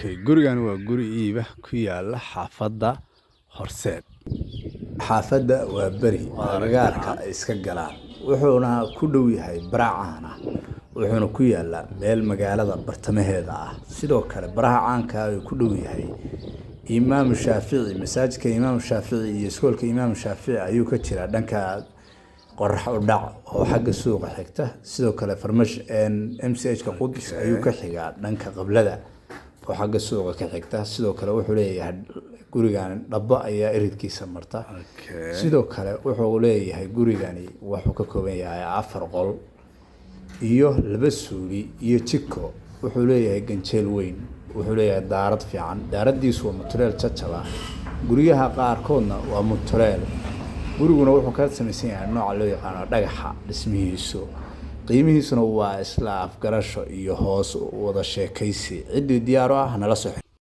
Okay, gurigan waa guri iiba ku yaala xaafadda Horseed. Xaafadda waa beri agagaarka ay iska galaan, wuxuuna ku dhow yahay bara caan ah, wuxuuna ku yaalaa meel magaalada bartamaheeda ah. Sidoo kale baraha caanka ah ayuu ku dhow yahay Imaamu Shaafici, masaajidka Imaamu Shaafici iyo iskoolka Imaamu Shaafici ayuu ka jiraa dhanka qorax u dhac oo xagga suuqa xigta. Sidoo kale farmash MCH ka Qudus ayuu ka xigaa dhanka qablada oo xagga suuqa ka xigta. Sidoo kale wuxuu leeyahay gurigan dhabo ayaa iridkiisa marta. Sidoo kale wuxuu leeyahay gurigani, wuxuu ka kooban yahay 4 qol iyo 2 suuli iyo jiko. Wuxuu leeyahay ganjeel weyn, wuxuu leeyahay daarad fiican, daaradiisu waa mutuleel jajaba, guryaha qaarkoodna waa mutuleel. Guriguna wuxuu ka samaysan yahay nooca loo yaqaano dhagaxa dhismihiisu. Qiimihiisuna waa isla afgarasho iyo hoos wada sheekaysi. Ciddii diyaar u ah nala soo.